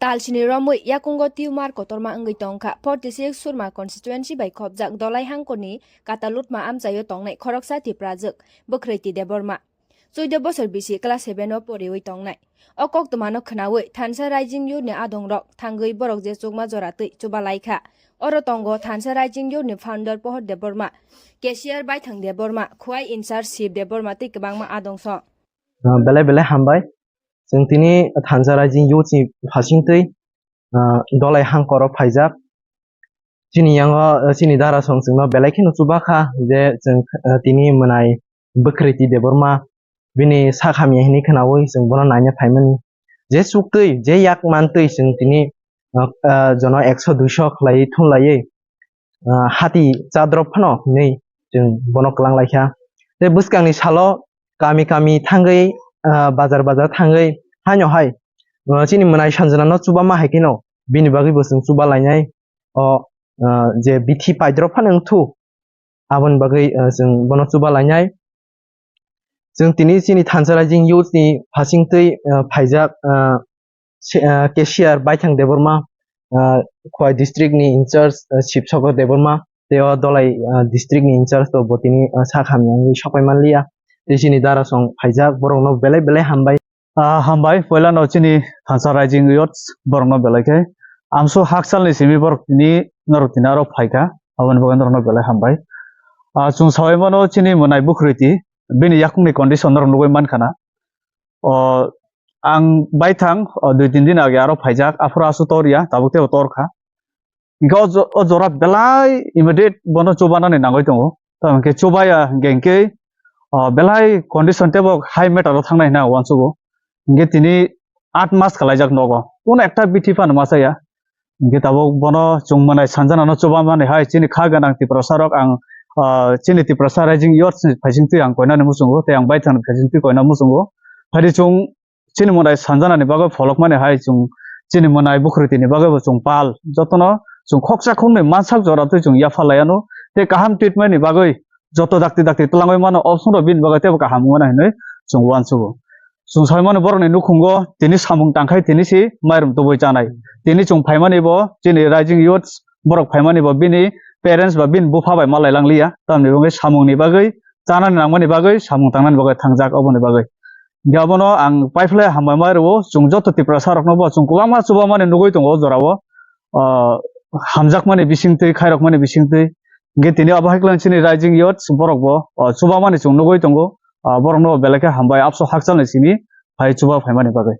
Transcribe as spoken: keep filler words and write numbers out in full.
Talsini romwi yakungo tumor kotorma wngwi tongkha forty six Surma constituency bai khopjak Dolai Hangkorni Katalutma amchaio tongnai khoroksa Tiprajwk Bwkhwrwiti Debbarma. Chuido bosor bisi class seven o poriwi tongnai. O koktwmano khwnawi thansa Rising Youth ni adongrok thangwi borok je chukma jora twi chuba laikha. Oro tongo thansa Rising Youth ni founder Pohor Debbarma, cashier Baithang Debbarma, Khwai in-charge Shiv Debbarma tei kwbangma adong song. Ah, belai belai hambai. Chwng tini thansa Rising Youth ni phasing twi, ah, Dolai Hangkoro phaijak. Chini yango, ah, chini dara song chwngno belai kheno chuba kha je chwng, ah, tini mwnai Bwkhwrwiti Debbarma bini sak hamya hinwi khwnawi chwng bono naina phaimani. Je chuktwi, je yak mantwi chwng tini, ah, ah, jono ekso duiso khlaiwi thumlaiwi, ah, hati chadrop phano hinwi chwng bono kwlang laikha. Tei bwskangni salo kami kami thangwi, ah, bazar bazar thangwi haino hai, ah, chini mwnai Sanjana no chuba ma hai kheno bini bagwi bo chwng chuba lainai. O, ah, je bithi paidrop phano wngthu aboni bagwi, ah, chwng bono chuba lainai. Chwng tini chini thansa Rising Youth ni phasing twi, ah, phaijak, ah, se-, ah, cashier Baithang Debbarma, ah, Khwai district ni in-charge, ah, Shivshankar Debbarma, tei o Dolai, ah, district ni in-charge to bo tini, ah, sak hamya wngwi sokpai manliya. Tei chini dara song phaijak, borokno belai belai hambai. Ah, hambai, poilano chini thansa Rising Youth borokno belai khe. Amso hakchalni simi borok tini, norok tini aro phaikha, aboni bagwi norokno belai hambai. Ah, chwng sawi mano chini mwnai Bwkhwrwiti, bini yakungni condition norok nugwi mankha na. O, ang baithang, o, dui tin din age aro phaijak, aphuru asu tor ya, tabuk teibo tor kha. Hingke o jo-, o jora belai immediate bono chubanani nangoi tongo. Tamo hingke chubaya hingke, hingke, o, belai condition teibo high matter o thangnai hwnwi ang uansugo. Hingke tini aat mas kalaijak nogo. Kuno ekta bithi phano ma chaya. Hingke tabuk bono chwng mwnai Sanjana no chubamani hai chini kha gwnang Tiprasa rok ang, ah, chini Tiprasa Rising Youth ni phaising twi ang koinani muchungo tei ang baithang ni phaising twi koina muchungo. Phadi chwng chini mwnai Sanjana ni bagwi pholokmani hai chwng chini mwnai Bwkhwrwiti ni bagwi bo chwng pal jotono chwng khoksa khoknwi mansak jora twi chwng yapha laiano tei kaham treatment ni bagwi joto dakti dakti twlangwi mano, ophuno bini bagwi teibo kaham wngmano hinwi chwng uansugo. Chwng saimano borokni nukhungo tini samung tangkhai tini si mairum tubui chanai. Tini chwng phaimani bo chini Rising Youth borok phaimani bo bini parents ba bini bupha bai malai langliya. Tamni bagwi samungni bagwi, chanani nangmani bagwi, samung tangnani bagwi thangjak oboni bagwi. Hingke abono ang paiphlai hambai ma rwo, chwng joto Tiprasa rokno bo chwng kwbangma chubamani nugwi tongo o jorao. Ah, hamjakmani bisingtwi, khairokmani bisingtwi. Hingke tini abo hai khe chini Rising Youth borok bo, ah, chubamani chwng nugwi tongo. Ah, borokno belai khe hambai abso hakchalni simi hai chuba phaimani bagwi.